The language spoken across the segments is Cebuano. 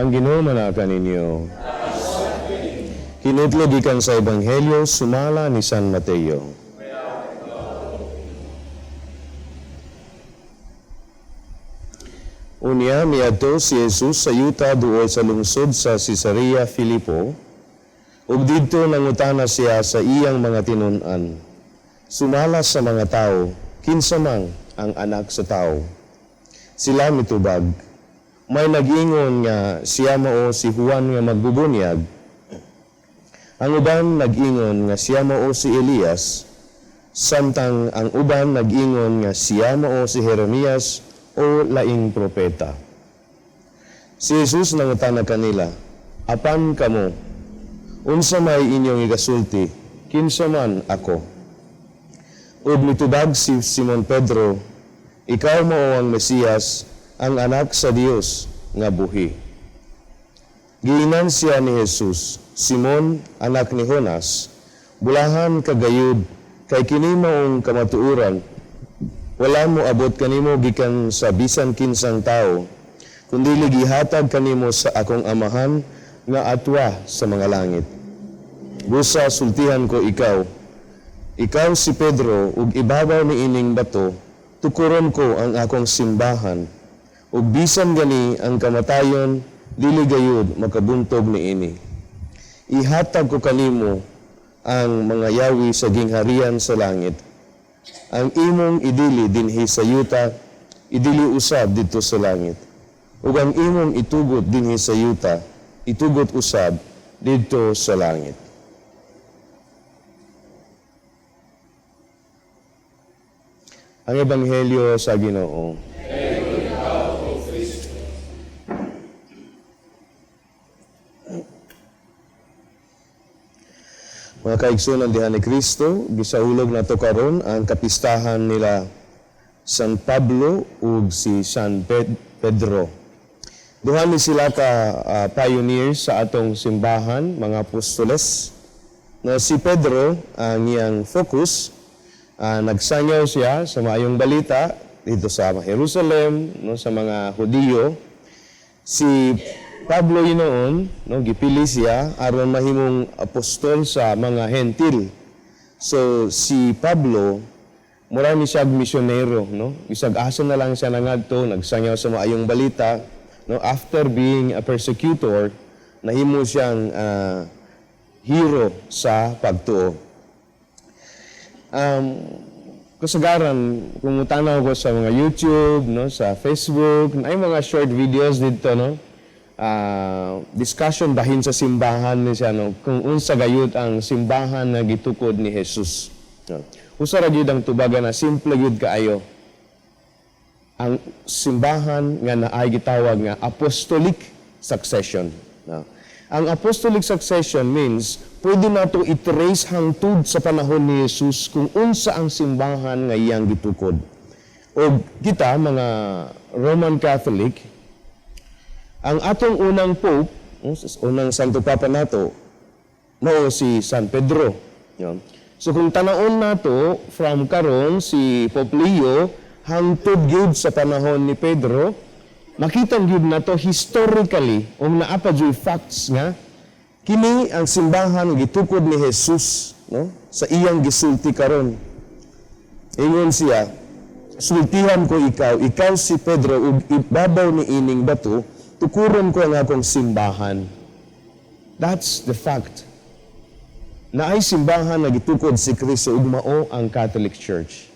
Ang Ginoo manaa kaninyo. Hinutlo gikan sa Ebanghelyo sumala ni San Mateo. Unya miadto si Jesus sa yuta duol sa lungsod sa Cesarea Filipo, ug didto nangutana siya sa iyang mga tinun-an, "Sumala sa mga tawo, kinsa man ang Anak sa Tawo?" Sila mitubag, "May nag-ingon nga siya mao si Juan nga magbubunyag. Ang uban nag-ingon nga siya mao si Elias, samtang ang uban nag-ingon nga siya mao si Jeremias o laing propeta." Si Jesus nangutana kanila, "Apan kamo, unsa may inyong igasulti, kinsa man ako?" Ug mitubag si Simon Pedro, "Ikaw mao ang Mesiyas, ang Anak sa Dios nga buhi." Giingnan siya ni Jesus, "Simon, anak ni Jonas, bulahan ka gayud, kay kini maong kamatuoran, wala mo abot kanimo gikan sa bisan kinsang tawo, kundi gihatag kanimo sa akong Amahan nga atwa sa mga langit. Busa sultihan ko ikaw, ikaw si Pedro, ug ibabaw ni ining bato, tukuron ko ang akong simbahan, ug bisan gani ang kamatayon, dili gayud makabuntog niini. Ihatag ko kanimo ang mga yawi sa gingharian sa langit. Ang imong idili dinhi sa yuta, idili usab didto sa langit. Ug ang imong itugot dinhi sa yuta, itugot usab didto sa langit." Ang Ebanghelyo sa Ginoo. Mga kaigsunan diha ni Kristo, gisaulog nato karon ang kapistahan nila San Pablo ug si San Pedro. Duha ni sila ka pioneers sa atong simbahan, mga apostoles. No, si Pedro, ang iyang focus, nagsanyaw siya sa maayong balita dito sa Jerusalem, no, sa mga Hudiyo. Si Pablo noon, no, gipili siya aron mahimong apostol sa mga Hentil. So si Pablo, mura ni siya misyonero, no? Bisag asa na lang siya nangadto, nagsanyaw sa maayong balita, no? After being a persecutor, nahimo siyang hero sa pagtuo. Kasagaran, kung mutanaw ko sa mga YouTube, no, sa Facebook, ay mga short videos dito, no? Discussion bahin sa simbahan ni siya, no, kung unsa gayud ang simbahan nga gitukod ni Jesus. No. Usa ra gyud ang tubagan na simple gyud kaayo. Ang simbahan nga naay gitawag nga apostolic succession. No. Ang apostolic succession means pwede nato i-trace hangtod sa panahon ni Jesus kung unsa ang simbahan nga iyang gitukod. O kita mga Roman Catholic, ang atong unang Pope, unang Santo Papa nato, mao si San Pedro. Yun. So kung tanaon nato from karon si Pope Leo hangtod gyud sa panahon ni Pedro, makita gyud nato historically ug naa pa gyud facts nga kini ang simbahan gitukod ni Jesus, no, sa iyang gisulti karon. Ingon siya, "Sultihan ko ikaw, ikaw si Pedro, ug ibabaw ni ining bato, tukuron ko ang akong simbahan." That's the fact. Naay simbahan na gitukod si Kristo ug mao ang Catholic Church.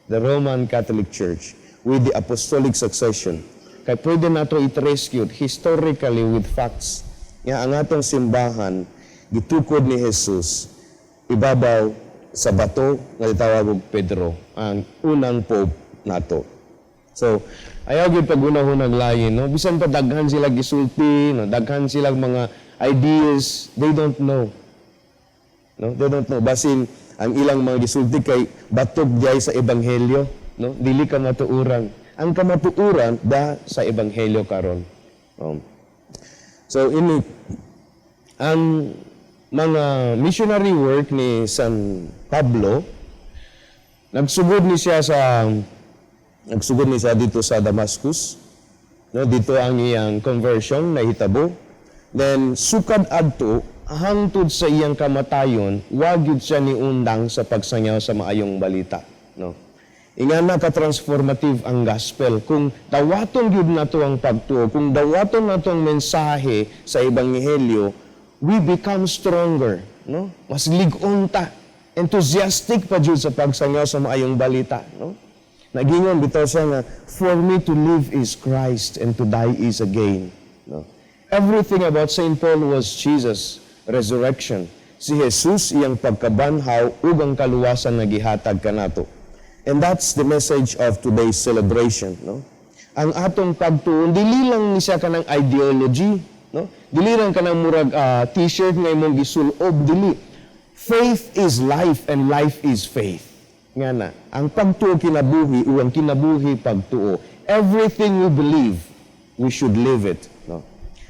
The Roman Catholic Church with the apostolic succession. Kay pwede nato i-trace gyud historically with facts nga ang atong simbahan gitukod ni Jesus ibabaw sa bato nga gitawag og Pedro, ang unang pope nato. So, ayaw gyud paghunahunag lain, no? Bisan pa daghan sila gisulti, no? Daghan silang mga ideas, they don't know. No? They don't know. Basin ang ilang mga gisulti kay batok diay sa ebanghelyo, no? Dili ka matuuran. Ang kamatuuran da sa ebanghelyo karon. So ini ang mga missionary work ni San Pablo. Nagsugod ni siya dito sa Damascus. No, didto ang iyang conversion nahitabo. Then sukad adto hangtod sa iyang kamatayon, wa gyud siya niundang sa pagsangyaw sa maayong balita, no? Ingana ka transformative ang gospel. Kung dawaton gyud nato ang pagtuo, kung dawaton nato ang mensahe sa ebanghelyo, we become stronger, no? Mas lig-on ta, enthusiastic pa jud sa pagsangyaw sa maayong balita, no? Nagingon bitaw siya nga, "For me to live is Christ and to die is a gain." No? Everything about St. Paul was Jesus, resurrection. Si Jesus, iyang pagkabanhaw ug ang kaluwasan nga gihatag kanato. And that's the message of today's celebration, no? Ang atong pagtuo, dili lang ni siya kanang ideology, no? Dili lang kanang murag t-shirt nga imong gisulob, dili. Faith is life and life is faith. Nga na, ang pagtuo kinabuhi o ang kinabuhi pagtuo. Everything we believe, we should live it, no?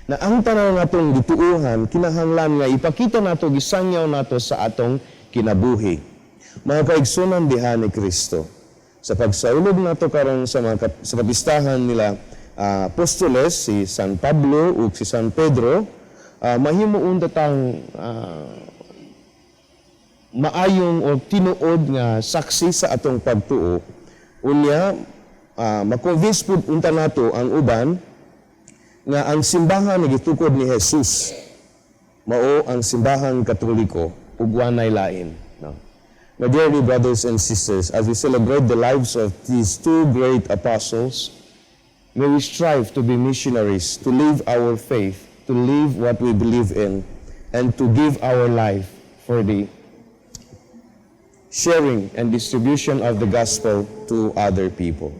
Na ang tanan natong gituuhan, kinahanglan nga ipakita nato, gisangyaw nato sa atong kinabuhi. Mga kaigsunan diha ni Kristo, sa pagsaulog nato karon sa kapistahan nila apostoles, si San Pablo ug si San Pedro, mahimo unta tang maayong o tinuod nga saksi sa atong pagtuo. Unya, ma-convince pud unta nato ang uban nga ang simbahan nga gitukod ni Jesus mao ang Simbahang Katoliko ug walay lain, no? My dearly brothers and sisters, as we celebrate the lives of these two great apostles, may we strive to be missionaries, to live our faith, to live what we believe in, and to give our life for the sharing and distribution of the gospel to other people.